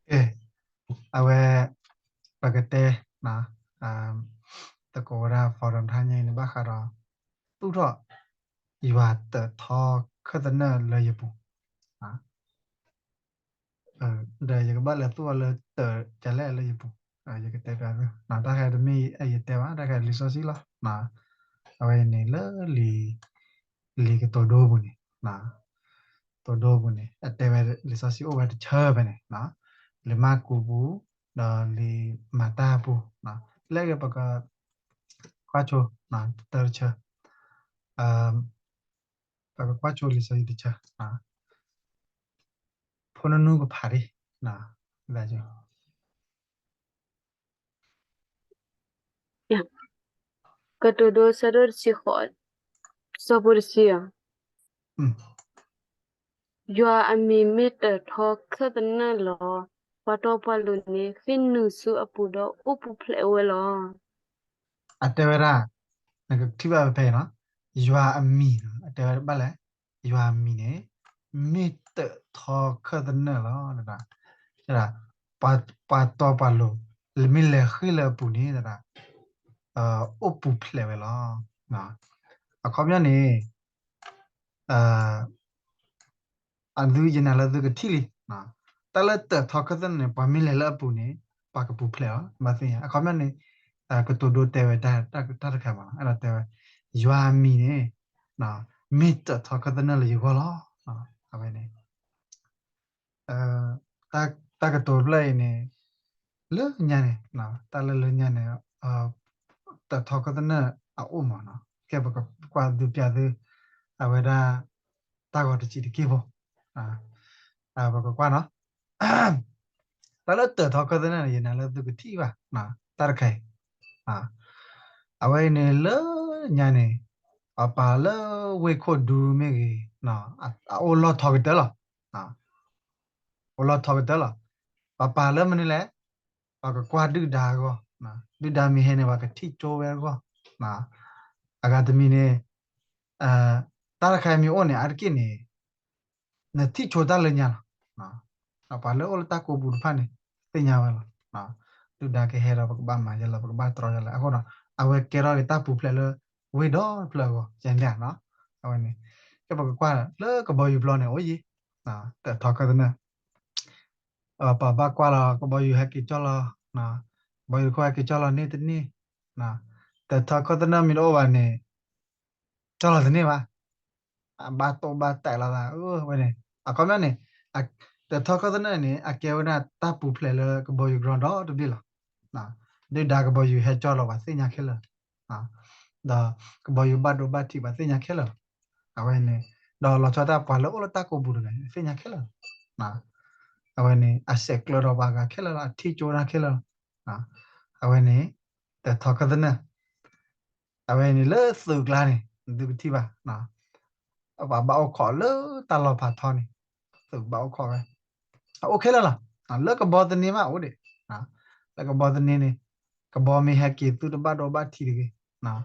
ကဲ, အဝဲ ပကတဲ သကိးဝဲဒၣ် for တၢ်ညါအံၤန့ၣ် ဘၣ်ဃးဒီး သူၣ်ထီၣ် ယွၤတၢးထီခၢၣ်သနၢၣ်လၢယပူၤ ဒီးယကဘၣ်လဲၤသူၣ်အီၤလၢတၢးကလဲၣ်လၢယပူၤ, ယကတဲပျးသု, တၢ်တခါတမ့ၢ်ယတဲဘၣ်, တၢ်တခါလံာ်စီဆှံလီၤ. အဝဲအံၤန့ၣ်လၢ လံာ်ကတိၤဒိပူၤန့ၣ်, ကတိၤဒိပူၤန့ၣ် အတဲဝဲလံာ်စီဆှံအိၣ်ဝဲတဆၢဖဲန့ၣ်, လံာ်မၢ်ကူးပူၤ, ဒီးလံာ်မၤတၢ်ပူၤ, လၢအဂ့ၤ ပက ကွၢ်ဆိ တၢ်တဆၢ, ပကကွၢ်ဆိလံာ်စီဆှံတဆၢ, ဖိနနူကဖးဒံး, ကတိၤဒိ ဆၢဒိၣ်တဆံဃိး, ဆၢဖိတဆံဧါ. ယွၤအမံၤမ့ၢ်တၢးထီခၢၣ်သနၢၣ်လီၤ. ပှၤတီပှၤလိၤန့ၣ် ဃ့ၢ်နုာ်ဆူအပူၤဒီးအိၣ်ပူၤဖျဲးဝဲလီၤ. အတဲဝဲဒၣ်, နကထံၣ်ဘၣ်ဖဲဖဲအံၤနီၤ, ယွၤအမံၤနီၤ, အတဲဝဲဒၣ်ဘၣ်လဲၣ်, ယွၤအမံၤန့ၣ် မ့ၢ်တၢးထီခၢၣ်သနၢၣ်လီၤ. ပှၤတီပှၤလိၤ မ့ၢ်လဲၤဃ့ၢ်လၢအပူၤန့ၣ် အိၣ်ပူၤဖျဲးဝဲလီၤ. အခီပညီန့ၣ် အသုယနာ်လၢသုကထံၣ်လံ, တၢ်လၢတၢးထီခၢၣ်သနၢၣ်န့ၣ် ပှၤမ့ၢ်လဲၤလၢအပူၤန့ၣ် ပှၤကပူၤဖျဲးလီၤ, ဘၣ်သ့ၣ်ညါ. အခီပညီန့ၣ် ကတိၤဒိတဲဝဲတၢ်တခါမး အဲၣ်ဒိးတဲဝဲ ယွၤအမံၤန့ၣ် မ့ၢ်တၢးထီခၢၣ်သနၢၣ်လၢယဂီၢ်လီၤ. အဝဲန့ၣ် တၢ်ကတိၤတဖျၢၣ်အံၤန့ၣ် လၢညါန့ၣ်, တၢ်လၢလၢညါန့ၣ် တၢးထီခၢၣ်သနၢၣ်အအိၣ်မးနီၤ. ကဲ ပကကွၢ်ဒုးပျးသု အဝဲဒၣ် တၢ်ဂီၤတဆံးတက့ၢ်ဖိ, ပကကွၢ်နီၤ. တၢ်လၢတၢးထီခၢၣ်သနၢၣ်န့ၣ် ယနာ်လၢသုကထံၣ်ဘၣ် တၢ်တခါအံၤ, အဝဲအံၤန့ၣ်လၢညါန့ၣ် အပာ်လၢဝ့ၢ်ခိၣ်ဒူမ့ၢ်ဂ့ၤ, အအိၣ်လီၢ်ထီကတၢၢ်လီၤ. အိၣ်လီၢ်ထီကတၢၢ်လီၤ. ပှၤပာ်လၢမနုၤလဲၣ်, ပှၤကကွၢ်ဒုၣ်ဒါအဂီၢ်, ဒုၣ်ဒါမ့ၢ်ဟဲန့ၣ် ပှၤကထံၣ်ကၠိဝဲအဂီၢ်, အဂၤတမံၤန့ၣ် တၢ်တခါမ့ၢ်အိၣ်န့ၣ် အါတက့ၢ်န့ၣ် နထံၣ်ဆိတၢ်လၢညါလီၤ. ဒီးပှၤလၢအိၣ်လၢတၢ်ကိးပူၤတဖၣ်န့ၣ် သ့ၣ်ညါဝဲလီၤ. ဒုၣ်ဒါကဟဲဒီး ပကဘၣ်မၤယဲလီၤ, ပကဘၣ်တြီယဲလီၤ. အဃိဒီး အဝဲကဲထီၣ်က့ၤတၢ်ပူၤဖျဲးလၢ ဝ့ၢ်ဒီဖျၢၣ်အဂီၢ် ယဲန့ၣ်. အဝဲန့ၣ် ကဲ ပကကွၢ်လၢကဘီယူၤပျီန့ၣ် အိၣ်ယံၤ တၢးထီခၢၣ်သနၢၣ် ပဘၣ်ကွၢ်လီၤ ကဘီယူၤဟဲက့ၤကၠီၢ်လီၤ, ကဘီယူၤတခိၣ်ဟဲက့ၤကၠီၢ်လီၤန့ၢ်တန့ၢ်, တၢးထီခၢၣ်သနၢၣ်မ့ၢ်တအိၣ်ဘၣ်န့ၣ် ကၠီၢ်လီၤတန့ၢ်ဘၣ်. အဘၣ်တိၢ်ဘၣ်တဲာ်လီၤသး အဝဲန့ၣ် အခီပညီန့ၣ် တၢးထီခၢၣ်သနၢၣ်န့ၣ် အကဲဝဲဒၣ်တၢ်ပူၤဖျဲးလၢကဘီယူၤ ground ဒီတဘ့ၣ်လီၤ. ဒုၣ်ဒါကဘီယူၤဟဲကၠီၢ်လီၤ ပှၤသ့ၣ်ညါခဲလၢာ် ဒီးကဘီယူၤဘၣ်ဒိဘၣ်ထံး ပှၤသ့ၣ်ညါခဲလၢာ်လီၤ. အဝဲန့ၣ် ဒီးလီၤဆီဒၣ်တၢ် ပှၤလၢအိၣ်လၢတၢ်ကိးပူၤတဂၤန့ၣ် သ့ၣ်ညါခဲလၢာ်လီၤ. အဝဲန့ၣ် အစဲးကျၢၤဒီးပှၤဂၤခဲလၢာ်လီၤ, အထံၣ်ကၠိတၢ်ခဲလၢာ်လီၤ. အဝဲန့ၣ် တၢးထီခၢၣ်သနၢၣ် အဝဲန့ၣ်လၢသုးကျါန့ၣ် သုကထံၣ်ဘၣ် ပှၤဘၣ်အိၣ်ခိးလၢတၢ်လီၤဖးထီန့ၣ် သုးဘၣ်အိၣ်ခိးဝဲ အအိၣ်ခဲလၢာ်လီၤ. လၢကဘီသန့မးအိၣ်ဒံး, လၢကဘီသန့န့ၣ် ကဘီမ့ၢ်ဟဲက့ၤ သုတဘၣ်ဒိဘၣ်ထံးတဂ့ၤ,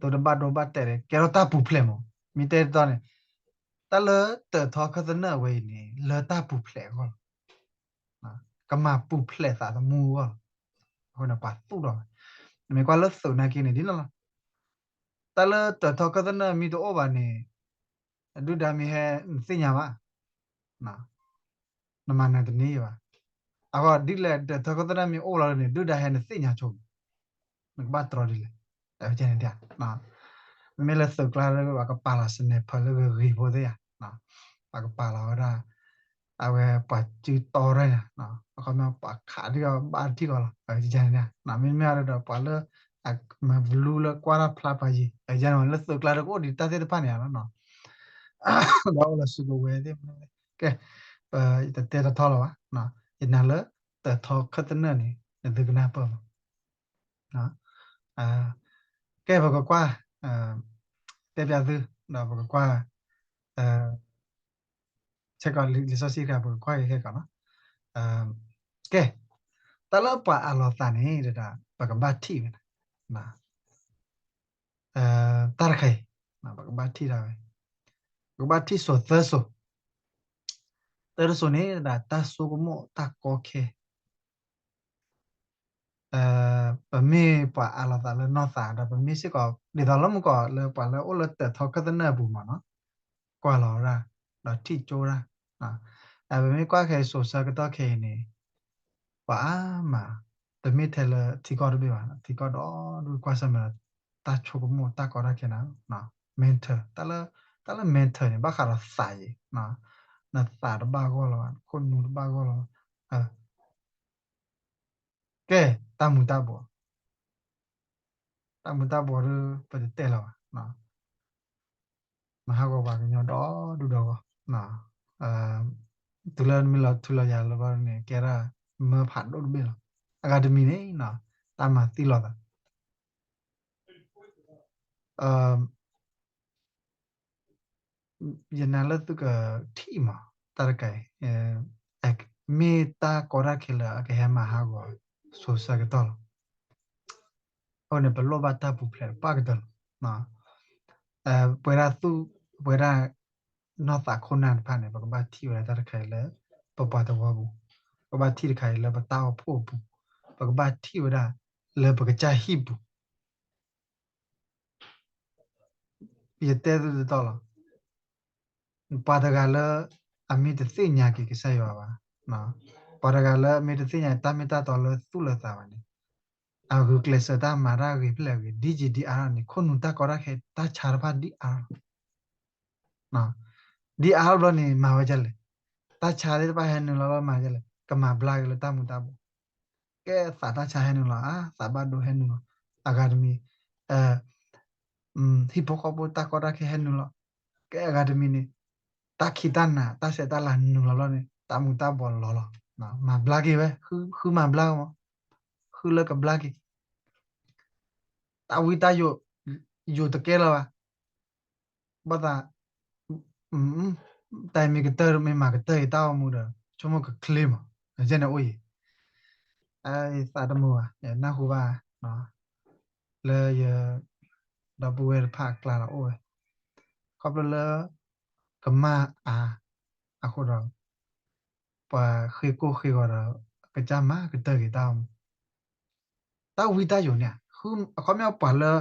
သုတဘၣ်ဒိဘၣ်တဲာ်တဂ့ၤ ကဲထီၣ်တၢ်ပူၤဖျဲးမး. မ့ၢ်တဲတတီန့ၣ် တၢ်လၢတၢးထီခၢၣ်သနၢၣ်အဝဲအံၤန့ၣ် လၢတၢ်ပူၤဖျဲးအဂီၢ်လီၤ. ကမၤပူၤဖျဲးသးသမူအဂီၢ်လီၤ. အဃိန့ၣ် ပှၤသူၣ်ထီၣ်ဝဲ, နမ့ၢ်ကွၢ်လၢသုးနာ်က့န့ၣ်ဒ်လဲၣ်လီၤ. တၢ်လၢတၢးထီခၢၣ်သနၢၣ်မ့ၢ်တအိၣ်ဘၣ်န့ၣ် ဒုၣ်ဒါမ့ၢ်ဟဲ နသ့ၣ်ညါဘၣ်, နမၤနၢၤတန့ၢ်ဘၣ်. အဃိဒ်လဲၣ် တၢးထီခၢၣ်သနၢၣ်မ့ၢ်အိၣ်လီၤန့ၣ် ဒုၣ်ဒါဟဲနသ့ၣ်ညါဆိ, နကဘၣ်တြီဒ်လဲၣ်. မ့မ့ၢ်လၢသုးကျါ ပှၤကပာ်လီၤ sniper လၢဂ့ၤဂ့ၤဖိသ့ၣ်ဧါ, ပှၤကပာ်လီၤဝဲဒၣ် အဝဲပှၤစုတီရဲၣ်န့ၣ် အခီပညီ ပှၤခးထံၣ်အီၤဘၣ်ထံၣ်ကီးလီၤ. မ့မ့ၢ်ဒီးပှၤလၢ အမၤဘလူလၢကွၢ်တၢ်ဖျါပှၤယံၤ လၢသုးကျါဒီးကအိၣ်ဒံးတၢ်သ့ၣ်တဖၣ်န့ၣ်လီၤ. ဒီးအိၣ်လီၤစုကဝဲၤသ့ၣ်, ကဲ, ယတတဲတထီလီၤဘၣ်, ယနာ်လၢတၢးထီခၢၣ်သနၢၣ်န့ၣ် နသုကနၢ်ပၢၢ်မး. ကဲ ပကကွၢ် တဲပျးသု ဒီးပကကွၢ် ဆဲကီးလံာ်စီဆှံတခါ ပကကွၢ်က့ၤခဲကီးနီၤ. ကဲ, တၢ်လၢပှၤအးလီၤသးန့ၣ် ပကဘၣ်ထံၣ်ဝဲဒၣ် တၢ်တခါအံၤ ပကဘၣ်ထံၣ်ဒၣ်ဝဲ, ပကဘၣ်ထံၣ်စိၤသၢစိၤ, သၢတစိၤန့ၣ်ဒၣ် တၢ်ဆိကမိၣ်တၢ်ကီခဲ ပမ့ၢ်ပှၤအးလီၤသးလၢနီၢ်သးဒီး ပမ့ၢ်စ့ၢ်ကီး ဒ်သိးလၢမုၢ်ကီးလၢပှၤလၢအိၣ်လၢတၢးထီခၢၣ်သနၢၣ်အပူၤမးနီၤ, ကွၢ်လီၤဝဲဒၣ် ဒီးထံၣ်ကၠိဝဲဒၣ်, ပမ့ၢ်ကွၢ်ခဲအံၤ စိၤဆၢကတီၢ်ခဲအံၤန့ၣ် ပှၤအါမး တမ့ၢ်ထဲလၢထံကီၢ်တဘ့ၣ်ဘၣ်, ထံကီၢ်ဒီဒူၣ်ကွၢ်ဆၢၣ်မဲာ်ဒီး တၢ်ဆိကမိၣ်တၢ်ကီတၢ်ခဲနၤ, mental တၢ်လၢ mental န့ၣ် ဘၣ်ဃးဒီးသးအံၤ, နသးတဘၣ်ဂီၢ်လီၤဘၣ်, နခိၣ်နူာ်တဘၣ်ဂီၢ်လီၤဘၣ်. ကဲ တၢ်မူၤတၢ်ဘှီး, တၢ်မူၤတၢ်ဘှီးဒီး ပတတဲလၢၤဘၣ်, မၤဟးဂီၤပှၤကညီဒီဒူၣ်ဒီဂီၢ်, တုၤလၢနမ့ၢ်လီၤထူလီၤယၤလၢၤဘၣ်န့ၣ် ကဲဒၣ်မၢဖးဒိၣ်တဘ့ၣ်လီၤ. အဂၤတမံၤန့ၣ် တၢ်မၤသံလီၤသး ယနာ်လၢသုကထံၣ်မး တၢ်တခါအံၤ မ့ၢ်တၢ်ကီတၢ်ခဲလၢာ် အကဟဲမၤဟးဂီၤ စိၤဆၢကတီၢ်လီၤ. အဃိန့ၣ် ပလိၣ်ဘၣ်တၢ်ပူၤဖျဲးတပၣ်ကတၢၢ်လီၤ. ပဝဲဒၣ်သူၣ် ပဝဲဒၣ် နီၢ်သးခိၣ်နၢ်တဖၣ်န့ၣ် ပကဘၣ်ထံၣ်ဝဲဒၣ်တၢ်တခါအံၤလၢ ပပှၤသဝီပူၤ, ပကဘၣ်ထံၣ်တခါအံၤလၢပတၢ်အိၣ်ဖှိၣ်အပူၤ, ပကဘၣ်ထံၣ်ဝဲဒၣ်လၢပကစၢ်ဟံၣ်ပူၤ ယတဲသုတတီလီၤ. ပှၤတဂၤလၢ အမ့ၢ်တသ့ၣ်ညါက့ၤကစၢ်ယွၤဘၣ်, ပှၤတဂၤလၢအမ့ၢ်တသ့ၣ်ညါတၢ်မ့ၢ်တၢ်တီလၢသူၣ်လၢသးဘၣ်န့ၣ်, အဂုာ်ကျဲးစၢးတၢ်မၤတၢ်ဂ့ၤဖျၢၣ်ဂ့ၤ ဒ်ယံာ်ဒ်အါထီၣ်န့ၣ် ခိၣ်နူာ်တၢ်ကီတၢ်ခဲတၢ်ဆါတဖၣ်ဒ်အါထီၣ် ဒ်အါထီၣ်ဘျီန့ၣ် မၤဝဲဒ်လဲၣ်, တၢ်ဆါသ့ၣ်တဖၣ်ဟဲနုာ်လီၤလီၤမၤဒ်လဲၣ်, ကမၤဘျါက့ၤလၢတၢ်မူၤတၢ်ဘှီး, ကဲသးတၢ်ဆါဟဲနုာ်လီၤ, သးဘၣ်ဒိဟဲနုာ်လီၤ, အဂၤတမံၤ ဟံၣ်ဖိဃီဖိတၢ်ကီတၢ်ခဲဟဲနုာ်လီၤ, ကဲအဂၤတမံၤန့ၣ် တၢ်ခံးတၢ်နၤ တၢ်ဆဲးတၢ်လၤနုာ်လီၤဘျီန့ၣ် တၢ်မူၤတၢ်ဘှီးလီၤလီၤ, မၤဘျါက့ၤဝဲ, ဃုမၤဘျါမး, ဃုလၢကဘျါက့ၤ တၢ်ဝံတၢ်ယိာ် ယိာ်တကဲလၢၤဘၣ်, ဘၣ်သး တၢ်မ့ၢ်ကတၢၢ် မ့ၢ်မၤကတၢၢ်ယတၢ်အိၣ်မူဒီး ဆိကမိၣ်ကချ့မး, ယဲန့ၣ်အိၣ်ယံၤ, သးတမုာ်ဘၣ်, နၢ်ဟူဘၣ် လၢယ ဒီပုၢ်ဝဲၢ်တဖၣ်အကျါဒီးအိၣ်ဝဲ, ခီဖျိလၢ ကမၣ်အါ အဃိဒီး ပှၤဃ့ကိၢ်ဃ့ဂီၤဒီး ကစၢ်မၤကတၢၢ်က့ၤတၢ်အိၣ်မူ တၢ်ဝံတၢ်ယိာ်န့ၣ် အခီပညီပှၤလၢ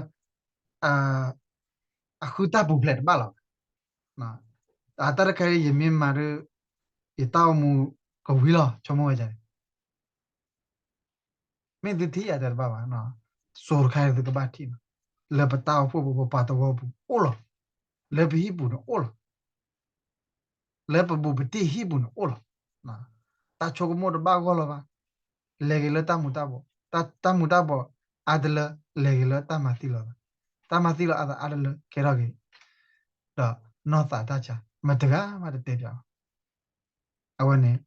အဃုတၢ်ပူၤဖျဲးတဘၣ်လီၤ. တၢ်တခါအံၤ ယမ့ၢ်မၤဒီး ယတၢ်အိၣ်မူကဝံၤလီၤ ဆိကမိၣ်ဝဲဒ်န့ၣ် မ့ၢ်သုထံၣ်ယတဲတဘၣ်ဘၣ်, စိၤတခါအံၤသုကဘၣ်ထံၣ်နီၤ, လၢပတၢ်အိၣ်ဖှိၣ်ပူၤ ပပှၤသဝီပူၤအိၣ်လီၤ, လၢပဟံၣ်ပူၤန့ၣ်အိၣ်လီၤ လၢပဘူးပတံၢ်ဟံၣ်ပူၤန့ၣ်အိၣ်လီၤ. တၢ်ဆိကမိၣ်တဘၣ်ဂီၢ်လီၤဘၣ်, လဲၤက့ၤလၢတၢ်မူၤတၢ်ဘှီး, တၢ်မူၤတၢ်ဘှီးအါတလၢ လဲၤက့ၤလၢတၢ်မၤသံလီၤသး, တၢ်မၤသံလီၤအါတလၢ ကဲထီၣ်က့ၤ ဒီးနီၢ်သးတၢ်ဆါ မတၤတဂၤမးတတဲပၠးဘၣ်. အဝဲန့ၣ်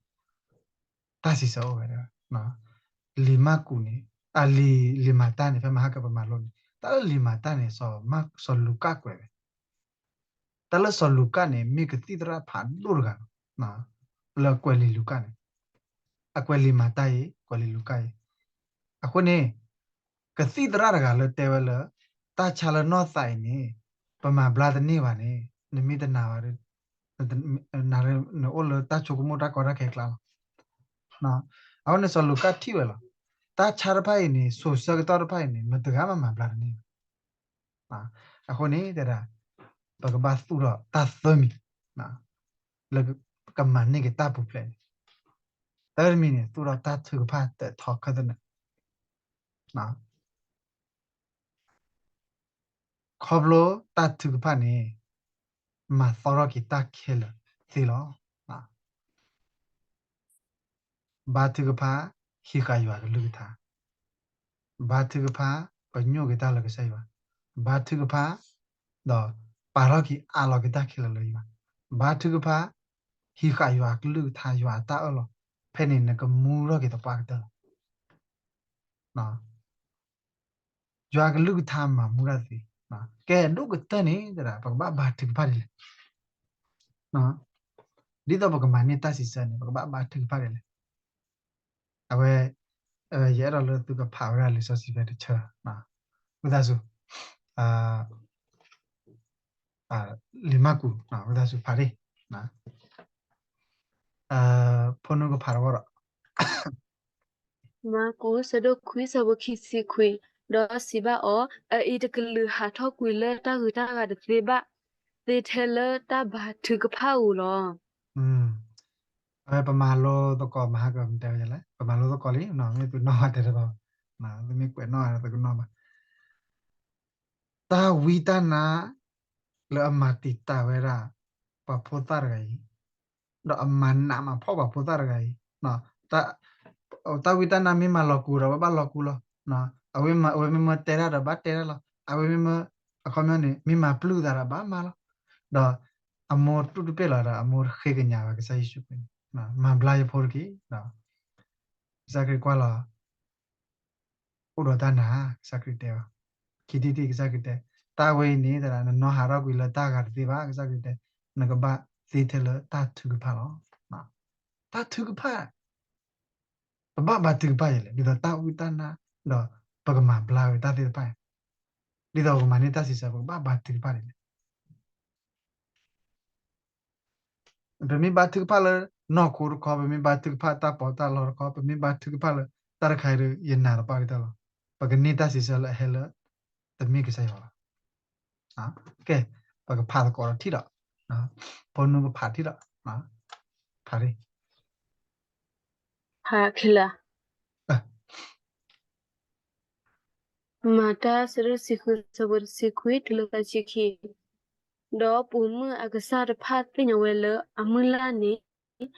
တၢ်စံးဆၢအိၣ်ဝဲဒၣ် လံာ်မၢ်ကူးန့ၣ် အလံာ် လံာ်မၤတၢ်န့ၣ် ဖဲမဟါကပမၤလိန့ၣ် တၢ်လၢလံာ်မၤတၢ်န့ၣ် စီၤလူၤကၣ်ကွဲးဝဲ, တၢ်လၢစီၤလူၤကၣ်န့ၣ် မ့ၢ်ကသံၣ်သရၣ်ဖးဒိၣ်တဂၤလီၤ. လၢကွဲးလံာ်လူၤကၣ်န့ၣ် အကွဲးလံာ်မၤတၢ်အံၤ ကွဲးလံာ်လူၤကၣ်အံၤ, အဃိန့ၣ် ကသံၣ်သရၣ်တဂၤလၢတဲဝဲလၢ တၢ်ဆါလၢနီၢ်သးအံၤန့ၣ် ပမၤဘျါတန့ၢ်ဘၣ်န့ၣ် နမ့ၢ်တနာ်ဘၣ်ဒီး နအိၣ်လၢတၢ်ဆိကမိၣ်တၢ်ကီတၢ်ခဲအကျါလီၤ. အဃိန့ၣ် စီၤလူၤကၣ်ထံၣ်ဝဲလီၤ. တၢ်ဆါတဖၣ်အံၤန့ၣ် စိၤဆၢကတီၢ်တဖၣ်အံၤန့ၣ် မတၤတဂၤမးမၤဘျါတန့ၢ်ဘၣ်. အဃိန့ၣ် တဲဒၣ် ပကဘၣ်သူၣ်ထီၣ်တၢ်သၢမံၤ လၢကမၤန့ၢ်က့ၤတၢ်ပူၤဖျဲးန့ၣ်, သၢမံၤန့ၣ် သူၣ်ထီၣ်တၢ်ထုကဖၣ်တၢးထီခၢၣ်သနၢၣ် ခီဖျိတၢ်ထုကဖၣ်န့ၣ် မၤသီထီၣ်က့ၤတၢ်ခဲလၢာ်သ့လီၤ. ဘါထုကဖၣ် ဟံးဃာ်ယွၤကလုၢ်ကထါ, ဘါထုကဖၣ် ပညိၣ်က့ၤတၢ်လၢကစၢ်ယွၤ, ဘါထုကဖၣ် ဒီးပာ်ထီၣ်က့ၤအးလီၤက့ၤတၢ်ခဲလၢာ်လၢယွၤ, ဘါထုကဖၣ် ဟံးဃာ်ယွၤကလုၢ်ကထါ ယွၤအတၢ်အၢၣ်လီၤ, ဖဲန့ၣ်နကမူထီၣ်က့ၤသပှၢ်ကတၢၢ်လီၤ. ယွၤကလုၢ်ကထါမၤမူဒၣ်သ့, ကဲဒိၣ်ကတၢၢ်န့ၣ် ပကဘၣ်ဘါထုကဖၣ်ဒ်လဲၣ်, ဒ်သိးပကမၤန့ၢ်တၢ်စံးဆၢန့ၣ် ပကဘၣ်ဘါထုကဖၣ်ဒ်လဲၣ်. အဝဲ ယအဲၣ်ဒိးလၢသုကဖးဝဲဒၣ်လံာ်စီဆှံဖဲတဆၢ, ဝံသးစူၤ လံာ်မၢ်ကူး ဝံသးစူၤဖးဒၣ်, ဖိနူကဖးတဝီဒီး မၢ်ကူး ဆၢဒိၣ်ခွံ ဆၢဖိခံဆံခွံ, ဒီးစံးဘၣ်အီၤ, အအံၤတကလုာ်ဟးထီၣ်ကွံာ်လၢတၢ်ဂုၤတၢ်ဂၤတသ့ဘၣ်, သ့ထဲလၢတၢ်ဘါထုကဖၣ်ဧိၤလီၤ. အဝဲပမၤလိသကိးမဟါကမတဲဝဲလဲၣ်, ပမၤလိသကိးလံ, မ့ၢ်သုနီၣ်တဲတဘၣ်, သုမ့ၢ်ကွဲးနီၣ်သုကနီၣ်ဘၣ်. တၢ်ဝံတၢ်နါလၢအမၤတံာ်တာ်ဝဲဒၣ် ပှၤဖိသၣ်တဂၤအံၤ, ဒီးအမၤနးမၤဖှီၣ်ပှၤဖိသၣ်တဂၤအံၤ, တၢ်ဝံတၢ်နါမ့ၢ်မၤလီၤကူဒီးဘၣ်ဘၣ်လီၤကူလီၤ, အဝဲမ့ၢ်မၢတဲတၢ်ဒီးဘၣ်တဲတၢ်လီၤ, အဝဲမ့ၢ်မၢ အခီပညီန့ၣ် မ့ၢ်မၤပျုၢ်သးဒီးဘၣ်မၤလီၤ, ဒီးအမိၢ်တူၢ်တပ့ၢ်လီၤဒီး အမိၢ်ဃ့ကညးဝဲကစၢ်ယ့ၣ်ၡူးခရံာ်န့ၣ်, မၤဘျါယဖိတက့ၢ်, ကစၢ်ခရံာ်ကွၢ်လီၤ အိၣ်ဒီးတၢ်နၤ, ကစၢ်ခရံာ်တဲအီၤ, ခံထံၣ်တထံၣ် ကစၢ်ခရံာ်တဲ, တၢ်ဝဲအံၤန့ၣ် နနီၢ်ဟးထီၣ်ကွံာ်လၢတၢ်ဂၤတသ့ဘၣ်, ကစၢ်ခရံာ်တဲ, နကဘၣ်သ့ထဲလၢတၢ်ထုကဖၣ်လီၤ. တၢ်ထုကဖၣ်, ပဘၣ်ဘါထုကဖၣ်ယဲလဲၣ်, ဒ်သိးတၢ်ဝံတၢ်နါ, ဒီးပကမၤဘျါဝဲတၢ်သ့ၣ်တဖၣ်, ဒ်သိးပကမၤန့ၢ်တၢ်စံးဆၢ ပကဘၣ်ဘါထုကဖၣ်ဒ်လဲၣ်. ပမ့ၢ်ဘါထုကဖၣ်လၢနီၢ်ခိတခီ, ပမ့ၢ်ဘါထုကဖၣ်တၢ်ပီးတၢ်လီတခီ, ပမ့ၢ်ဘါထုကဖၣ်လၢတၢ်တခါအံၤဒီး ယနာ်တပာ်ကတၢၢ်လီၤ. ပကန့ၢ်တၢ်စံးဆၢလၢအဟဲလၢ တမ့ၢ်ကစၢ်ယွၤဘၣ်. ကဲ, ပကဖးသကိးဒီးထံၣ်ဒီး, ဖိနူကဖးထံၣ်ဒီး, ဖးရံ ဖးခဲလၢာ်. မၤတၢ်ဆၢဒိၣ်တဆံဃု ဆၢဖိတဆံခွံတုၤလၢသၢဆံခံ, ဒီးပိာ်မုၣ်အကစၢ်တဖၣ်သ့ၣ်ညါဝဲလၢအမုၢ်လၢ်န့ၣ်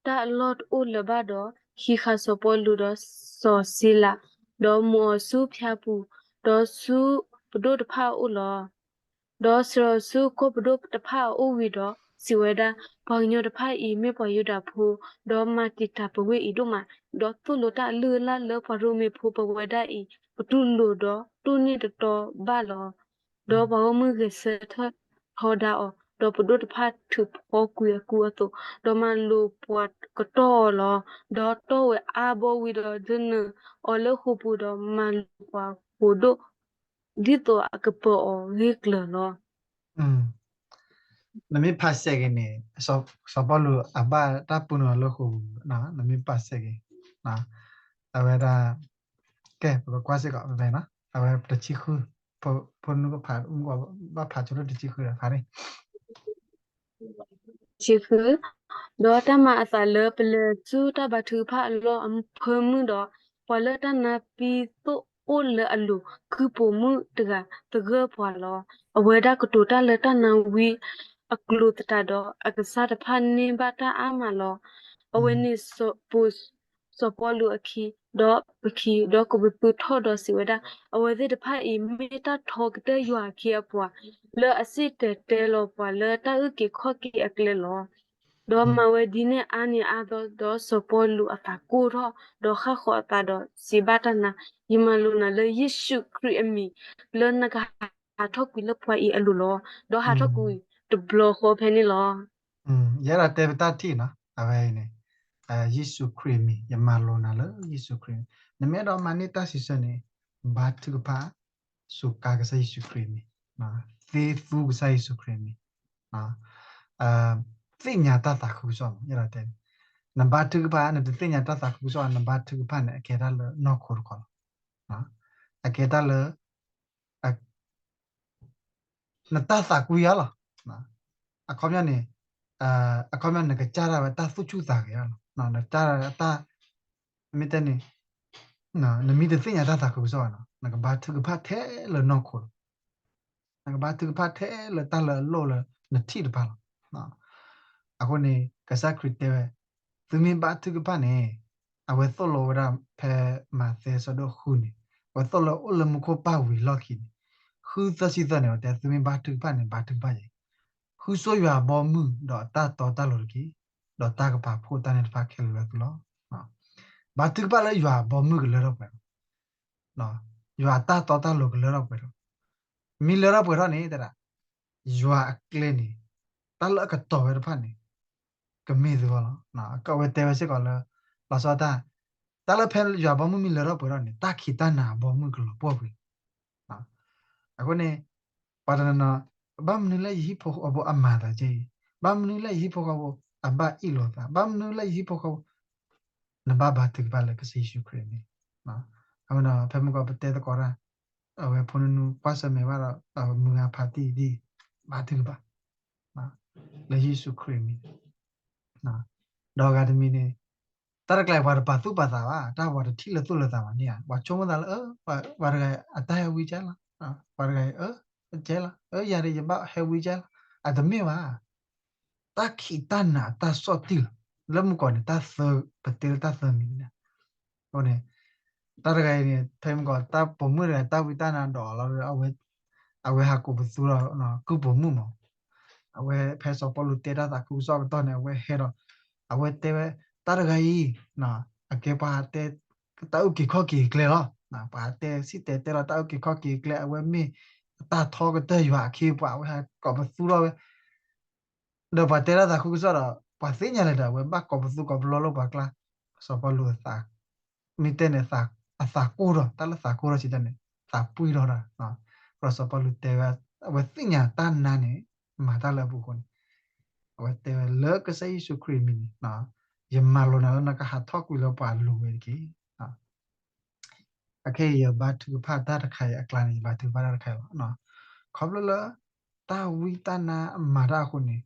တၢ်အလီၢ်တအိၣ်လၢၤဘၣ်ဒီး ဟံးဃာ်စီၤပီလူးဒီးစီၤစံလၤ, ဒီးမူးအီၤဆူဖၠါပူၤ, ဒီးဆူပဒိၣ်တဖၣ်အအိၣ်လီၤ. ဒီးစဲၤအီၤဆူကိၣ်ပဒိၣ်တဖၣ်အအိၣ်ဝံၤဒီး စံးဝဲဒၣ်, ပှၤကညီတဖၣ်အံၤမ့ၢ်ပှၤယူဒၤဖိ, ဒီးမၤတံာ်တာ်ပဝ့ၢ်အံၤဒိၣ်မး, ဒီးသိၣ်လိတၢ်အလုၢ်အလၢ်လၢပှၤရိမ့ၤဖိပဝဲဒၣ်အံၤ ပတူၢ်လိာ်ဒီးတူၢ်န့ၢ်တတီဘၣ်လီၤ. ဒီးပှၤဂီၢ်မုၢ်ဂဲၤဆၢထၢၣ်ထီဒါအီၤ, ဒီးပဒိၣ်တဖၣ်ထုးဖီကွံာ်အကူအသိး, ဒီးမၤလိာ်ပှၤကတီၢ်အီၤလီၤ. ဒီးတီၢ်ဝဲအါဘီဝံၤဒီး ဒၢနုာ်အီၤလၢဃိာ်ပူၤ, ဒီးမၤလိာ်ပှၤဃိာ်ဒိၣ် ဒ်သိးအကပၢၤအီၤဂ့ၢ်ကျၢၤလီၤ. နမ့ၢ်ဖးစဲးက့ၤန့ၣ်, စီၤပီလူးအဘၣ်တၢ်ပူၤနုာ်အီၤလၢဃိာ်ပူၤ, နမ့ၢ်ဖးစဲးက့ၤ, အဝဲဒၣ်, ကဲ, ပကကွၢ်စ့ၢ်ကီး, အဝဲတဆံဃု, ဖိနူကဖး, ဘၣ်ဖးဆိလၢတဆံဃုဒီးဖးန့ၣ် ဆံဃု, ဒီးတၢ်မၤအသးလၢပလဲၤဆူတၢ်ဘါထုကဖၣ်အလီၢ်အဖၢမုၢ်ဒီး, ပှၤလၢတၢ်နါပံသိၣ်အိၣ်လၢအလိၤ ကုၢ်ပိာ်မုၣ်တဂၤသဂၢၢ်ပှၤလီၤ. အဝဲဒၣ်ကတိၤတၢ်လၢတၢ်နါဝံအကျိၤသတးဒီး အကစၢ်တဖၣ်န့ၢ်ဘၣ်တၢ်အါမးလီၤ. အဝဲန့ၣ် စီၤပီလူးအခံ, ဒီးပခံ, ဒီးကဝံၤသူထီၣ်ဒီးစံးဝဲဒၣ်, အဝဲသ့ၣ်တဖၣ်အံၤ မ့ၢ်တၢ်ထီကတၢၢ်ယွၤအခ့အပှၤ, လၢအစံၣ်တဲၤတဲလီၤပှၤလၢတၢ်အုၣ်က့ၤခီၣ်က့ၤအကျဲလီၤ. ဒီးမၤဝဲဒ်န့ၣ်အါနံၤအါသီ, ဒီးစီၤပီလူးအသးကိၢ်ထီၣ်, ဒီးဃၣ်ဃီၤအသးဒီးစံးဘၣ်တၢ်နါ, ယမၤလိာ်နၤလၢယ့ၣ်ၡူးခရံာ်အမံၤ, လၢနကဟးထီၣ်ကွံာ်လၢပှၤအံၤအလိၤလီၤ. ဒီးဟးထီၣ်ကွံာ်တဘျီဃီဖဲန့ၣ်လီၤ. ယအဲၣ်ဒိးတဲပတၢ်ထံၣ်နီၤ, အဝဲအံၤန့ၣ်, ယ့ၣ်ၡူးခရံာ်အမံၤ, ယမၤလိာ်နၤလၢယ့ၣ်ၡူးခရံာ်အမံၤ. နမ့ၢ်အဲၣ်ဒိးမၤန့ၢ်တၢ်စံးဆၢန့ၣ်, ဘါထုကဖၣ်, စူးကါကစၢ်ယ့ၣ်ၡူးခရံာ်အမံၤ, သ့သူကစၢ်ယ့ၣ်ၡူးခရံာ်အမံၤ, သ့ၣ်ညါတၢ်သးခုကစီၣ်မး, ယအဲၣ်ဒိးတဲ, နဘါထုကဖၣ် နတသ့ၣ်ညါတၢ်သးခုကစီၣ်, နဘါထုကဖၣ်န့ၣ် အကဲတၢ်လၢနီၢ်ခိတခီလီၤ. အကဲတၢ်လၢ နတၢ်သးကွံအါလီၤ. အခီပညီန့ၣ်, အခီပညီနကစၢ်ဒၣ်ဝဲတၢ်သူၣ်ဆူၣ်သးဂဲၤအါလီၤ. နတၢ်, မ့ၢ်တဲန့ၣ်, နမ့ၢ်တသ့ၣ်ညါတၢ်သးခုကစီၣ်ဘၣ်နီၤ, နကဘါထုကဖၣ်ထဲလၢနီၢ်ခိလီၤ. နကဘါထုကဖၣ်ထဲလၢတၢ်လၢအလိၣ်လၢနထံၣ်တဖၣ်လီၤ. အဃိန့ၣ် ကစၢ်ခရံာ်တဲဝဲ, သုမ့ၢ်ဘါထုကဖၣ်န့ၣ်, အဝဲသိၣ်လိဝဲဒၣ်ဖဲမးသဲဆၢဒိၣ်ဃုန့ၣ်, အဝဲသိၣ်လိအိၣ်လၢမူခိၣ်ပၢ်ဝံၤလီၢ်ခံန့ၣ်, ဃုသၢဆံသၢန့ၣ် အဝဲတဲ သုမ့ၢ်ဘါထုကဖၣ်န့ၣ် ဘါထုကဖၣ်ယဲၢ်, ဃုဆိယွၤအဘီအမုၢ်ဒီးအတၢ်တီတၢ်လိၤတက့ၢ်, ဒီးတၢ်ကပာ်ဖှိၣ်တၢ်န့ၣ်တဖၣ်ခဲလၢာ်လၢသုလီၤ. ဘါထုကဖၣ်လၢယွၤအဘီအမုၢ်ကလၢထီၣ်ပှဲၤထီၣ်, ယွၤအတၢ်တီတၢ်လိၤကလၢထီၣ်ပှဲၤထီၣ်, မ့ၢ်လၢထီၣ်ပှဲၤထီၣ်န့ၣ် တဲဒၣ်, ယွၤအကျဲန့ၣ်, တၢ်လၢအကတီၤဝဲတဖၣ်န့ၣ်, ကမ့ၢ်သုဂီၢ်လီၤ. အဝဲတဲဝဲစ့ၢ်ကီးလၢ, လီၤဆီတၢ်, တၢ်လၢဖဲယွၤအဘီအမုၢ်မ့ၢ်လၢထီၣ်ပှဲၤထီၣ်န့ၣ် တၢ်ခံးတၢ်နၤအဘီအမုၢ်ကလီၤပှီၢ်ပှဲၤလီၤ. အဃိန့ၣ်, ပှၤတနီၤနီၤ, ဘၣ်မနုၤလၢယဟံၣ်ဖိဃီဖိအမၤသးကဲအံၤ, ဘၣ်မနုၤလၢယဟံၣ်ဖိဃီဖိအဘၣ်အ့ၣ်လိာ်သး, ဘၣ်မနုၤလၢယဟံၣ်ဖိဃီဖိ, နဘၣ်ဘါထုကဖၣ်လၢကစၢ်ယ့ၣ်ၡူးခရံာ်န့ၣ်, အဝဲဒီးဖဲမုၢ်ကီၢ်ပတဲသကိးတၢ်, အဝဲဖိနူနူကွၢ်ဆၢၣ်မဲာ်ဘၣ်ဒီး မုၢ်ဂၤဖးတံၢ်ဒ် ဘါထုကဖၣ် လၢယ့ၣ်ၡူးခရံာ်အမံၤ, ဒီးအဂၤတမံၤန့ၣ် တၢ်တကျါအံၤ ပှၤတပာ်သူၣ်ပာ်သးဘၣ်, တၢ်ပှၤတထံၣ်လၢသူၣ်လၢသးဘၣ်န့ၣ်ဧါ, ပှၤဆိကမိၣ်သးလၢ ပှၤတဂၤအံၤ အတၢ်ဟဲဝံကဲလီၤ, ပှၤတဂၤအံၤ ကဲလီၤ, ယၤဒီးယဘၣ်ဟဲဝံကဲလီၤ, အတမ့ၢ်ဘၣ် တၢ်ခံးတၢ်နၤအတၢ်ဆီၣ်တံၢ်လီၤ. လၢမုၢ်ကီၢ်န့ၣ် တၢ်သၢ ပတဲလၢတၢ်သၢမံၤန့ၣ်, အဃိန့ၣ် တၢ်တဂၤအံၤန့ၣ် ဖဲမုၢ်ကီၢ်တၢ်ပိာ်မုၣ်တဂၤ တၢ်ဝံတၢ်နါဒိးလီၤ, အဝဲဟးကိးပသူဒီး ကုၢ်ပိာ်မုၣ်မး, အဝဲဖဲစီၤပီလူးတဲတၢ်သးခုကစီၣ်ကတီၢ်န့ၣ် အဝဲဟဲဒီး အဝဲတဲဝဲ တၢ်တဂၤအံၤ အကဲပှၤတဲ တၢ်အုၣ်က့ၤခီၣ်က့ၤအကျဲလီၤ. ပှၤတဲစံၣ်တဲၤတဲလီၤတၢ်အုၣ်က့ၤခီၣ်က့ၤအကျဲ အဝဲမ့ၢ်တၢ်ထီကတၢၢ်ယွၤအခ့အပှၤ အဝဲဟးကိးပသူထီၣ်ဝဲ ဒီးပှၤတဲတၢ်သးခုကစီၣ်ဒီး ပှၤသ့ၣ်ညါလၢၤဒီး အဝဲဘၣ်ကိးပသူကိးပလီလိာ်ပှၤကျါ, စီၤပီလူးအသး မ့ၢ်တဲန့ၣ် အသးကိၢ်ထီၣ်, တၢ်လၢသးကိၢ်ထီၣ်စံးတၢ်န့ၣ် သးပှံၢ်ထီၣ်တၢ်, ဒီးစီၤပီလူးတဲဝဲ အဝဲသ့ၣ်ညါတၢ်နါန့ၣ် မၤတၢ်လၢအပူၤအဃိန့ၣ် အဝဲတဲဝဲလၢကစၢ်ယ့ၣ်ၡူးခရံာ်အမံၤန့ၣ် ယမၤလိာ်နၤလၢနကဟးထီၣ်ကွံာ်လၢပှၤအလိၤဝဲတက့ၢ်. အခဲအံၤယဘါထုကဖၣ်တၢ်တခါအံၤအကျါန့ၣ် ယဘါထုကဖၣ်တၢ်တခါအံၤလီၤ. ခီဖျိလၢ တၢ်ဝံတၢ်နါအမၤတၢ်အဃိန့ၣ်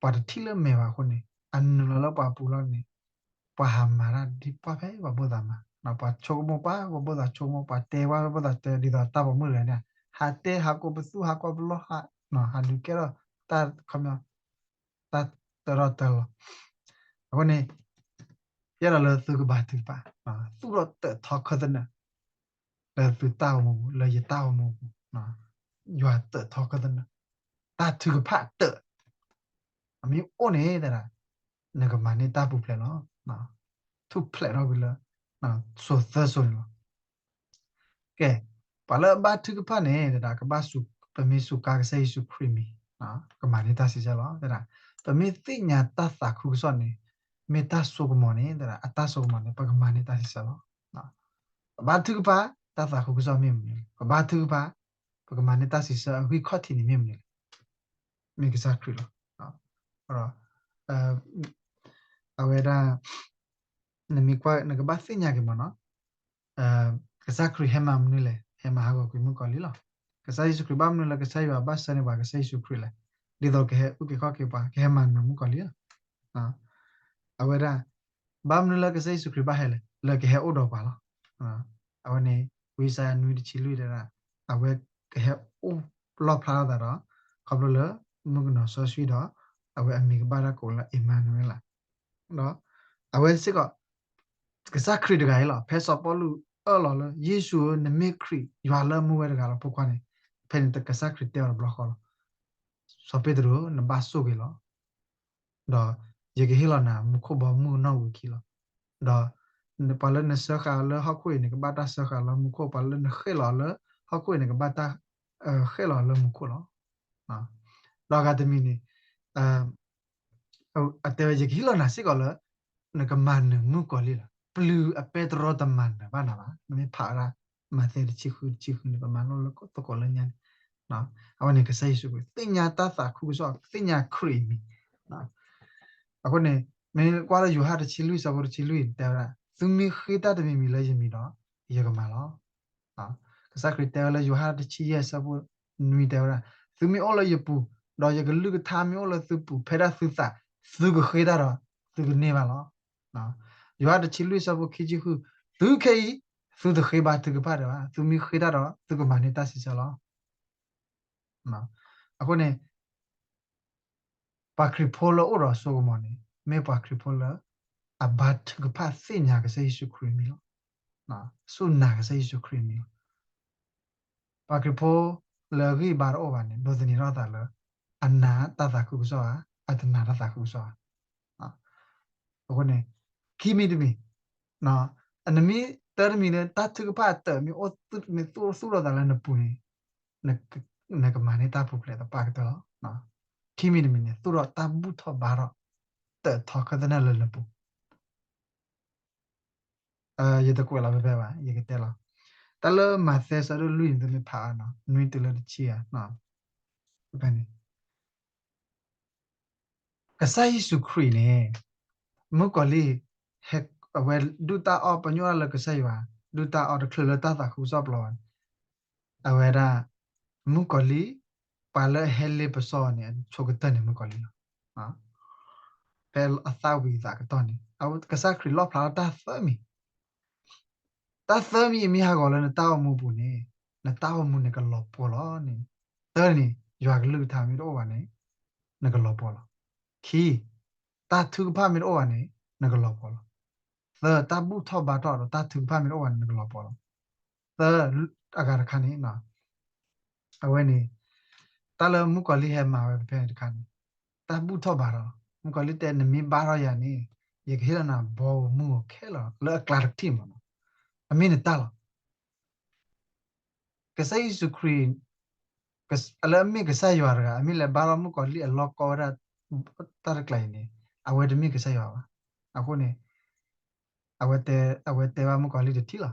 ပှၤတထံၣ်လၢမဲာ်ဘၣ်အဃိန့ၣ် အနုာ်လီၤလၢပှၤပူၤလီၤန့ၣ် ပှၤဟးမၤတၢ်ဒ်ပှၢ်ဖဲပှၤဘိသးမၤ, ပှၤဆိကမိၣ်ပှၢ်ပှၤဘိသးဆိကမိၣ် ပှၤတဲပှၢ်ပှၤဘိသးတဲ ဒ်သိးတၢ်ပိာ်မုၣ်တဂၤန့ၣ် ဟးတဲဟးကိးပသူဟးကိးပလီၢ် ဟးဒုးကဲထီၣ်တၢ်ခီပညီ တၢ်တၢထီၣ်တၢလီၤ. အဃိန့ၣ် ယအဲၣ်ဒိးလၢသုကဘါထုကဖၣ် သူၣ်ထီၣ်တၢးထီခၢၣ်သနၢၣ် လၢသုတၢ်အိၣ်မူပူၤ လၢယတၢ်အိၣ်မူပူၤ ယွၤတၢးထီခၢၣ်သနၢၣ် တၢ်ထုကဖၣ်တၢး အမ့ၢ်အိၣ်န့ၣ်တဒၣ် နကမၤန့ၢ်တၢ်ပူၤဖျဲးလီၤ. ထူၣ်ဖျဲးထီၣ်ဝံၤလၢ စိၤသၢစိၤန့ၣ်လီၤ. ကဲ, ပှၤလၢအဘါထုကဖၣ်န့ၣ် တဒၣ်ကဘၣ်စူး ပမ့ၢ်စူးကါကစၢ်ယ့ၣ်ၡူးခရံာ်မံၤ ကမၤန့ၢ်တၢ်စံးဆၢလီၤ. တဒၣ် ပမ့ၢ်သ့ၣ်ညါတၢ်သးခုကစီၣ်န့ၣ် မ့ၢ်တၢ်စိကမီၤန့ၣ် တဒၣ် အတၢ်စိကမီၤန့ၣ် ပကမၤန့ၢ်တၢ်စံးဆၢလီၤ. ပဘါထုကဖၣ် တၢ်သးခုကစီၣ်မ့ၢ်မနုၤလဲၣ်, ပဘါထုကဖၣ် ပကမၤန့ၢ်တၢ်စံးဆၢအဂံၢ်ခီၣ်ထံးန့ၣ်မ့ၢ်မနုၤလဲၣ်, မ့ၢ်ကစၢ်ခရံာ်လီၤ. ဒီး အဝဲဒၣ် နမ့ၢ်ကွၢ် နကဘၣ်သ့ၣ်ညါက့ၤမးနီၤ ကစၢ်ခရံာ်ဟဲမၤမနုၤလဲၣ်, ဟဲမၤဟးဂီၤကွံာ်မုၣ်ကီၤလံၢ်လီၤ. ကစၢ်ယ့ၣ်ၡူးခရံာ်ဘၣ်မနုၤလၢကစၢ်ယွၤဘၣ်ဆှၢန့ၢ်ပှၤကစၢ်ယ့ၣ်ၡူးခရံာ်လဲၣ်, ဒ်သိးကဟဲအုၣ်က့ၤခီၣ်က့ၤပှၤ ကဟဲမၤနၢၤမုၣ်ကီၤလံၢ်လီၤ. အဝဲဒၣ် ဘၣ်မနုၤလၢကစၢ်ယ့ၣ်ၡူးခရံာ်ဘၣ်ဟဲလဲၣ်, လၢကဟဲအိၣ်ဒီးပှၤလီၤ. အဝဲန့ၣ် ဝံယၡါယၤနွံတဆံလွံၢ်တဲဒၣ် အဝဲကဟဲအိၣ်လီၣ်ဖျါထီၣ်သးဒီး ခီဖျိလၢမုၣ်ကနီၤစီဆှံဒီး အဝဲအမံၤကဘၣ်တၢ်ကိးလၢ အ့မၤနူၤအ့လး ဒီး အဝဲစ့ၢ်ကီး ကစၢ်ခရံာ်တဂၤအံၤလီၤ. ဖဲစီၤပီလူးအၢၣ်လီၤလၢ ယ့ၣ်ၡူးဧၢ နမ့ၢ်ခရံာ် ယွၤလၢအမူဝဲတဂၤလီၤ ဖိခွါန့ၣ်, ဖဲန့ၣ်ကစၢ်ခရံာ်တဲအီၤတဘျီဃီလီၤ. စီၤပ့းတရူး နဘၣ်ဆိၣ်ဂ့ၤလီၤ. ဒီးယကဟ့ၣ်လီၤနၤမူခိၣ်ဘီမုၢ်နီၢ်ဝံၤခံလီၤ. ဒီးပှၤလၢနစၢဃာ်လၢဟီၣ်ခိၣ်အံၤန့ၣ် ကဘၣ်တၢ်စၢဃာ်လၢမူခိၣ်, ပှၤလၢနဃ့ၢ်လီၤလၢဟီၣ်ခိၣ်အံၤန့ၣ် ကဘၣ်တၢ် ဃ့ၢ်လီၤလၢမူခိၣ်လီၤ. ဒီးအဂၤတမံၤန့ၣ် အတဲဝဲ ယကဟ့ၣ်လီၤနၤစ့ၢ်ကီးလၢ နကမၤနၢၤမုၣ်ကီၤလံၢ်လီၤ. ပျုၤအပဲတြီတမၤနၢၤဘၣ်နၤဘၣ်. နမ့ၢ်ဖးဝဲဒၣ် မးသဲတဆံဃု တဆံဃုန့ၣ် ပမၤလိလၢသကိးလၢညါန့ၣ်, အဝဲန့ၣ်ကစၢ်ယ့ၣ်ၡူးခရံာ် သ့ၣ်ညါတၢ်သးခုကစီၣ် သ့ၣ်ညါခရံာ်အမံၤ. အဃိန့ၣ် မ့ၢ်ကွၢ်လၢယိၤဟၣ်တဆံလွံၢ် ဆၢဖိတဆံလွံၢ်န့ၣ် တဲဝဲဒၣ် သုမ့ၢ်ဃ့တၢ်တမံၤမံၤလၢယမံၤဒီး ယကမၤလီၤ. ကစၢ်ခရံာ်တဲဝဲလၢယိၤဟၣ်တဆံယဲၢ် ဆၢဖိနွံတဲဝဲဒၣ် သုမ့ၢ်အိၣ်လၢယပူၤ ဒီးယကလုၢ်ကထါမ့ၢ်အိၣ်လၢသုပူၤ ဖဲဒၣ်သုသး သုကဃ့တၢ်ဒီး သုကန့ၢ်ဘၣ်လီၤ. ယိၤဟၣ်တဆံလွံၢ် ဆၢဖိခံဆံဃု တုၤခဲအံၤ သုတဃ့ဘါထုကဖၣ်ဒီးဘၣ်, သုမ့ၢ်ဃ့တၢ်ဒီး သုကမၤန့ၢ်တၢ်စံးဆၢလီၤ. အဃိန့ၣ် ပှၤခရံာ်ဖိလၢအိၣ်ဒီးစိကမီၤန့ၣ် မ့ၢ်ပှၤခရံာ်ဖိလၢ အဘါထုကဖၣ်သ့ၣ်ညါကစၢ်ယ့ၣ်ၡူးခရံာ်အမံၤလီၤ. စူၢ်နာ်ကစၢ်ယ့ၣ်ၡူးခရံာ်အမံၤလီၤ. ပှၤခရံာ်ဖိလၢအဂံၢ်အဘါတအိၣ်ဘၣ်န့ၣ် ဒိးသန့ၤထီၣ်သးလၢ အနာ်တၢ်သးခုကစီၣ်ဧါ, အတနာ်တၢ်သးခုကစီၣ်ဧါ. အဃိန့ၣ် ခံမံၤတမံၤ နမ့ၢ်တၢ်တမံၤလၢတၢ်ထုကဖၣ်အတၢး မ့ၢ်အိၣ်မ့ၢ်သူၣ်ထီၣ်သးလၢနပူၤန့ၣ် နကမၤန့ၢ်တၢ်ပူၤဖျဲးသပှၢ်ကတၢၢ်လီၤ. ခံမံၤတမံၤန့ၣ် သူၣ်ထီၣ်တၢ်ဘူၣ်ထီၣ်ဘါထီၣ် တၢးထီခၢၣ်သနၢၣ်လၢနပူၤ ယတကွဲးလီၤဖဲဖဲဘၣ် ယကတဲလီၤ. တၢ်လၢမးသဲဆၢဒိၣ်လွံၢ်န့ၣ် သုမ့ၢ်ဖးအါနီၤ နွံတုၤလၢတဆံဧါ. ဖဲန့ၣ် ကစၢ်ယ့ၣ်ၡူးခရံာ်န့ၣ် မုၣ်ကီၤလံၢ်ဟဲ အဝဲဒုၣ်တၢ်အီၣ် ပညိၣ်တၢ်လၢကစၢ်ယွၤ ဒုၣ်တၢ်အီၣ်တချုးလၢတၢ်သးခုကစီၣ်ပျီဘၣ်န့ၣ် အဝဲဒၣ် မုၣ်ကီၤလံၢ် ပှၤလၢအဟဲလ့ပစီအီၤန့ၣ် အဆိကတၢၢ်န့ၣ်မုၣ်ကီၤလံၢ်လီၤ. ဖဲအသၣ်ဝံၤအသးကတီၢ်န့ၣ် ကစၢ်ခရံာ်လီၣ်ဖျါထီၣ်တၢ်သၢမံၤ, တၢ်သၢမံၤအမ့ၢ်ဟးဂီၤလၢနတၢ်အိၣ်မူပူၤန့ၣ် နတၢ်အိၣ်မူန့ၣ်ကလီၤပှီၢ်လီၤန့ၣ်, တၢန့ၣ် ယွၤကလုၢ်ကထါမ့ၢ်တအိၣ်ဘၣ်န့ၣ် နကလီၤပှီၢ်လီၤ. ခံ, တၢ်ထုကဖၣ်မ့ၢ်တအိၣ်ဘၣ်န့ၣ် နကလီၤပှီၢ်လီၤ. သၢ, တၢ်ဘူၣ်ထီၣ်ဘါထီၣ်ဒီးတၢ်ထုကဖၣ်မ့ၢ်တအိၣ်ဘၣ်န့ၣ် နကလီၤပှီၢ်လီၤ. သၢ, အဂၤတခါန့ၣ် အဝဲန့ၣ် တၢ်လၢမုၣ်ကီၤလံၢ်ဟဲမၤဝဲဖဲဖဲန့ၣ်တခါန့ၣ် တၢ်ဘူၣ်ထီၣ်ဘါထီၣ်လီၤ. မုၣ်ကီၤလံၢ်တဲ နမ့ၢ်ဘါထီၣ်ယၤန့ၣ် ယကဟ့ၣ်လီၤနၤဘီဧိၤမုၢ်ဧိၤခဲလၢာ်လီၤ လၢအကျါတထံၣ်မးလီၤ. အမ့ၢ်နတၢ်လီၤ. ကစၢ်ယ့ၣ်ၡူးခရံာ် လၢအမ့ၢ်ကစၢ်ယွၤတဂၤ အမ့ၢ်လဲၤဘါထီၣ်မုၣ်ကီၤလံၢ်အလီၢ်ကီဝဲဒၣ် တၢ်တကျါအံၤန့ၣ် အဝဲတမ့ၢ်ကစၢ်ယွၤဘၣ်. အဃိန့ၣ် အဝဲတဲဘၣ်မုၣ်ကီၤလံၢ်တထံၣ်လီၤ.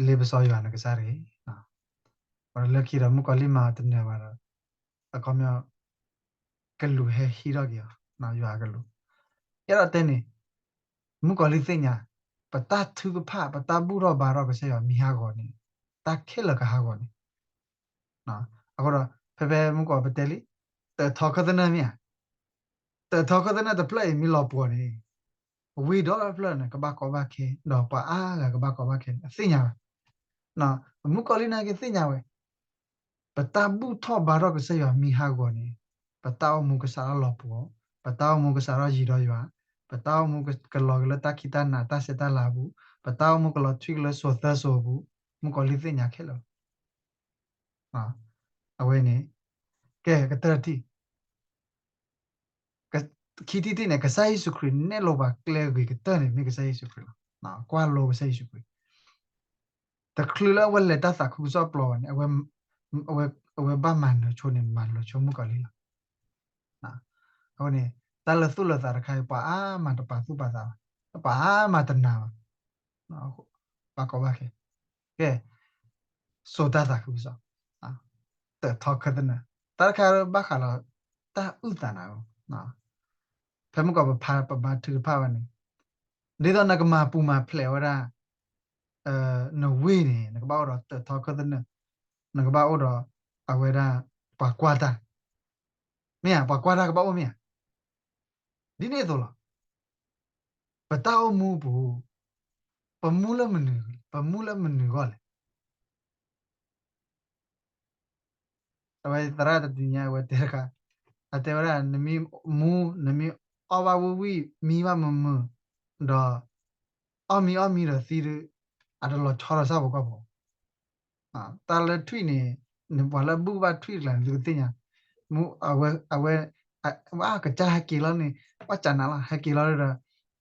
လ့ပစီယွၤနကစၢ်တဂ့ၤ. လၢခံဒီးမုၣ်ကီၤလံၢ်မၤအီၤတနၢၤဘၣ်ဒီး အခီပညီ ကလူးဟဲဟံးထီၣ်က့ၤအီၤ, ယွၤကလူး. အဲၣ်ဒိးတဲန့ၣ် မုၣ်ကီၤလံၢ်သ့ၣ်ညါ ပတၢ်ထုကဖၣ် ပတၢ်ဘူၣ်ထီၣ်ဘါထီၣ် ကစၢ်ယွၤမ့ၢ်ဟးဂီၤန့ၣ် တၢ်ခဲလၢာ်ကဟးဂီၤန့ၣ်. အဃိဒီး ဖဲဖဲမုၣ်ကီၤပတဲလံ တၢးထီခၢၣ်သနၢၣ်မ့ၢ်ဧါ, တၢးထီခၢၣ်သနၢၣ်တဖျၢၣ်အံၤမ့ၢ်လီၤပှီၢ်န့ၣ် ဝ့ၢ်ဒီဖျၢၣ်န့ၣ် ကဘၣ်ကီဘၣ်ခဲ ဒီးပှၤအါဂၤကဘၣ်ကီဘၣ်ခဲန့ၣ် အသ့ၣ်ညါဝဲ. ပမုၣ်ကီၤလံၢ်နာ်က့သ့ၣ်ညါဝဲ ပတၢ်ဘူၣ်ထီၣ်ဘါထီၣ်ကစၢ်ယွၤမ့ၢ်ဟးဂီၤန့ၣ် ပတၢ်အိၣ်မူကစးထီၣ်လီၤပှီၢ်, ပတၢ်အိၣ်မူကစးထီၣ်ယံၤဒီးယွၤ, ပတၢ်အိၣ်မူကလီၤက့ၤလၢတၢ်ခံးတၢ်နးတၢ်ဆဲးတၢ်လၤအပူၤ, ပတၢ်အိၣ်မူကလီၤထွံက့ၤလၢစိၤသၢစိၤအပူၤ, မုၣ်ကီၤလံၢ်သ့ၣ်ညါခဲလၢာ်လီၤ. အဝဲန့ၣ် ကဲကတၢၢ်တထံၣ် ခံထံၣ်တထံၣ်န့ၣ် ကစၢ်ယ့ၣ်ၡူးခရံာ်နဲၣ်လိပှၤကျဲဂ့ၤကတၢၢ်န့ၣ် မ့ၢ်ကစၢ်ယ့ၣ်ၡူးခရံာ်လီၤ. ကွၢ်လိကစၢ်ယ့ၣ်ၡူးခရံာ် တချုးလၢအဝဲလဲၤတၢ်သးခုကစီၣ်ပျီဘၣ်န့ၣ် အဝဲဘၣ်မၤနၢၤဆိန့ၣ် မၤနၢၤဆိမုၣ်ကီၤလံၢ်လီၤ. အဃိန့ၣ် တၢ်လၢသူၣ်လၢသးတခါအံၤ ပှၤအါမးတပာ်သူၣ်ပာ်သးဘၣ်, ပှၤအါမးတနာ်ဘၣ်, ဘၣ်ကီဘၣ်ခဲ, ကဲ စိာ်တၢ်သးခုကစီၣ်, တၢးထီခၢၣ်သနၢၣ်, တၢ်တခါဘၣ်ဃးလီၤ တၢ်အုၣ်သးနၤဧိၤ, ဖဲမုၢ်ကီၢ်ပဖးပဘါထုကဖၣ်ဝဲန့ၣ် ဒ်သိးနကမၤပူၤမၤဖျဲးဝဲဒၣ် နဝ့ၢ်န့ၣ် နကဘၣ်အိၣ်ဒီးတၢးထီခၢၣ်သနၢၣ်, နကဘၣ်အိၣ်ဒီး အဝဲဒၣ် ပှၤကွၢ်တၢ်, မ့ၢ်ဧါ, ပှၤကွၢ်တၢ်ကဘၣ်အိၣ်မ့ၢ်ဧါ, ဒ်န့ၣ်အသိးလီၤ. ပတၢ်အိၣ်မူပူၤ ပမူလၢမနုၤ, ပမူလၢမနုၤအဂီၢ်လဲၣ်. အဝဲသရၣ်တနံၤညါ အဝဲတဲတခါ, အတဲဝဲဒၣ် နမ့ၢ်မူ နမ့ၢ်အီၣ်ဘၣ်ဝံၣ်ဝံၣ် မံဘၣ်မုာ်မုာ် ဒီး အီၣ်မံအီၣ်မံဒီးသံဒီး အတလီၤဆီဒီးဆၣ်ဖိကီၢ်ဖိ တၢ်လၢထွံၣ်န့ၣ် ပှၤလၢအဘူၣ်ဘၣ်ထွံၣ်တကျါန့ၣ် သုကသ့ၣ်ညါ, အဝဲ အဝဲ ကစၢ်ဟဲက့ၤလီၤန့ၣ် ပှၤကနၣ်လီၤ ဟဲက့ၤလီၤဒီး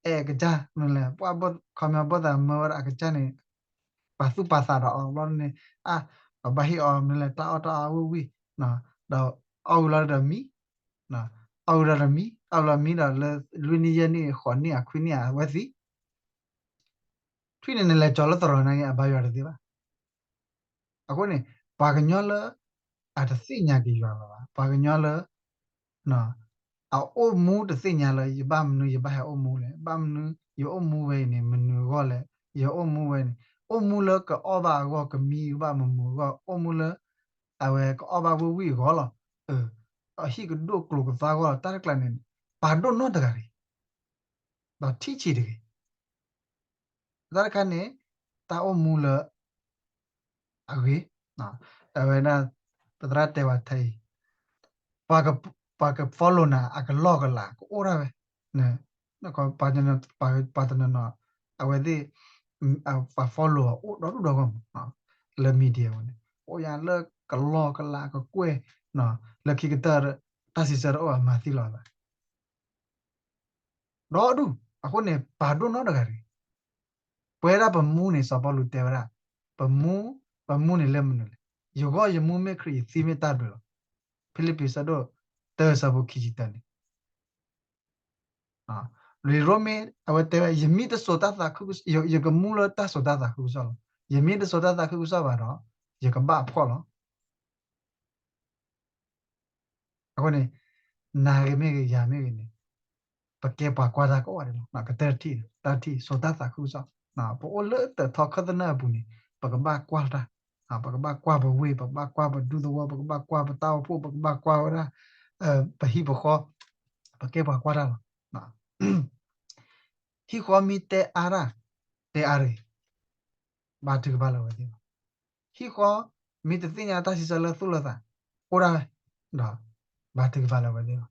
အဲၣ်ကစၢ်မနုၤလဲၣ် ပှၤခီပညီဘီၣ်သးမၢဝဲဒၣ်အကစၢ်န့ၣ် ပာ်သူၣ်ပာ်သးဒီးအီၤဘျီန့ၣ် အ ပဘၣ်ဟ့ၣ်အီၤမနုၤလဲၣ် တၢ်အီၣ်တၢ်အီဝံၣ်ဝံၣ် ဒီးအီၣ်ဝံၤလီၤဒီးမံ အီၣ်ဝံၤလီၤဒီးမံ အီၣ်ဝံၤလီၤမံဒီးလၢလွံၢ်နံၣ်ယဲၢ်နံၣ် ဃိးနံၣ် အခွံနံၣ် အဝဲသံ ထွံၣ်န့ၣ် နလဲၤကၠီၤလၢသရိာ်နာ်က့ အဘါယွၤတသ့ဘၣ်. အဃိန့ၣ် ပှၤကညီလၢ အတသ့ၣ်ညါက့ၤယွၤလၢၤဘၣ် ပှၤကညီလၢ အအိၣ်မူတသ့ၣ်ညါလၢ ယဘၣ်မနုၤယဘၣ်ဟဲအိၣ်မူလဲၣ် ဘၣ်မနုၤယအိၣ်မူဝဲအံၤန့ၣ် မနုၤအဂီၢ်လဲၣ် ယအိၣ်မူဝဲန့ၣ် အိၣ်မူလၢကအီၣ်ဘၣ်အဂီၢ် ကမံဘၣ်မမုာ်အဂီၢ် အိၣ်မူလၢ အဝဲကအီၣ်ဘၣ်ဝံၣ်ဝံၣ်အဂီၢ်လီၤ. အဟံၣ်ကဒိၣ်ကျိၤကသါအဂီၢ်လီၤ တၢ်တကျါန့ၣ် ပာ်ဒိၣ်နီတဂၤတဂ့ၤ ဒီးထံၣ်ဆံးတဂ့ၤ တၢ်တခါန့ၣ် တၢ်အိၣ်မူလၢ အဂ့ၤ, အဝဲဒၣ် ပသရၣ်တဲဝဲထဲအံၤ ပှၤက follow နၤ အကလီၢ်ကလးကအိၣ်ဒၣ်ဝဲ, ပှၤတနီၤနီၤ အဝဲသ့ၣ် ပှၤ follow အိၣ်ဒီဒူၣ်ဒီဂီၢ်မး လၢ media ဝဲန့ၣ် အိၣ်ယၤလၢကလီၢ်ကလးကကွဲၢ် လၢခံကတၢၢ် တၢ်စံးဆၢတအိၣ်အမၤသံလီၤသး ဒီဒူၣ် အဃိန့ၣ် ပာ်ဒိၣ်နီတဂၤတဂ့ၤ. ပဝဲဒၣ်ပမူန့ၣ် စီၤပီလူးတဲဝဲဒၣ် ပမူ ပမူန့ၣ်လၢမနုၤလဲၣ်. ယဂီၢ်ယမူမ့ၢ်ခရံာ် ယသံမ့ၢ်တၢ်ဒုးလီၤ. ဖံလံးပံးဆၢဒိၣ်တၢ ဆၢဖိခံဆံတၢန့ၣ် ရိမ့ၤ အဝဲတဲဝဲ ယမ့ၢ်တစိာ်တၢ်သးခု ယကမူလၢတၢ်စိာ်တၢ်သးခုကစီၣ်လီၤ. ယမ့ၢ်တစိာ်တၢ်သးခုကစီၣ်ဘၣ်ဒီး ယကဘၣ်အဖှီၣ်လီၤ. အဃိန့ၣ် နၤဂ့ၤမ့ၢ်ဂ့ၤ ယၤမ့ၢ်ဂ့ၤန့ၣ် ပကဲပှၤကွၢ်တၢ်ကိးဂၤဒဲးလီၤ. ကတၢၢ်တထံၣ်, တၢ်ထံၣ် ဆိတၢ်သးခုကစီၣ်, ပအိၣ်လၢတၢးထီခၢၣ်သနၢၣ်အပူၤန့ၣ် ပကဘၣ်ကွၢ်တၢ်, ပကဘၣ်ကွၢ်ပဝ့ၢ်, ပကဘၣ်ကွၢ်ပဒူသဝီ, ပကဘၣ်ကွၢ်ပတၢ်အိၣ်ဖှိၣ်, ပကဘၣ်ကွၢ်ဝဲဒၣ် ပဟံၣ်ပဃီ, ပကဲပှၤကွၢ်တၢ်လီၤ. ဟံၣ်ဃီမ့ၢ်တဲအါတၢ်, တဲအါတဂ့ၤ, ဘါထုကဖၣ်လၢအဝဲသ့ၣ်လီၤ. ဟံၣ်ဃီမ့ၢ်တသ့ၣ်ညါတၢ်စံးဆၢလၢသူၣ်လၢသး, အိၣ်ဒၣ်ဝဲ, ဒီးဘါထုကဖၣ်လၢအဝဲသ့ၣ်လီၤ.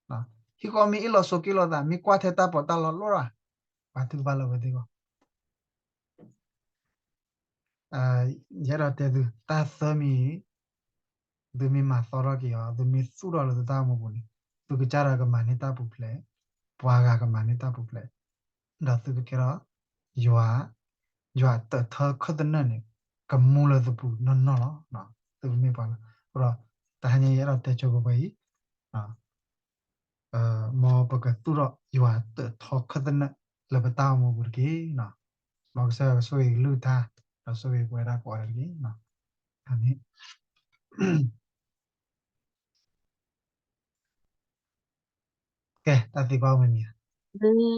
ဟံၣ်ဃီမ့ၢ်အ့ၣ်လိာ်ဆိးက့လိာ်သး, မ့ၢ်ကွၢ်ထဲတၢ်ပီးတၢ်လီလီတၢ်, ဘါထုကဖၣ်လၢအဝဲသ့ၣ်လီၤ. ယအဲၣ်ဒိးတဲသု တၢ်သၢမံၤအံၤ, သုမ့ၢ်မၤသီထီၣ်က့ၤအီၤ, သုမ့ၢ်သူၣ်ထီၣ်လၢသုတၢ်အိၣ်မူပူၤန့ၣ်, သုကစၢ်ဒီးကမၤန့ၢ်တၢ်ပူၤဖျဲး, ပှၤဂၤကမၤန့ၢ်တၢ်ပူၤဖျဲး, ဒီးသုကကဲထီၣ် ယွၤ, ယွၤတၢးထီခၢၣ်သနၢၣ်န့ၣ် ကမူလၢသုပူၤနီၢ်နီၢ်လီၤ. သုကမ့ၢ်ပှၤလၢ, အဃိဒီး တဟါညါယအဲၣ်ဒိးတဲဆိပဝဲအံၤ, မ်ပကသူၣ်ထီၣ်ယွၤတၢးထီခၢၣ်သနၢၣ်လၢပတၢ်အိၣ်မူပူၤတက့ၢ်. မ်ကစၢ်ယွၤကဆိၣ်ဂ့ၤကလုၢ်ကထါ, ဒီးဆိၣ်ဂ့ၤပဝဲဒၣ်ကိးဂၤဒဲးတက့ၢ်. အၤမ့ၣ်. ကဲ, တၢ်သံကွၢ်အိၣ်မ့ၢ်မ့ၢ်ဧါ.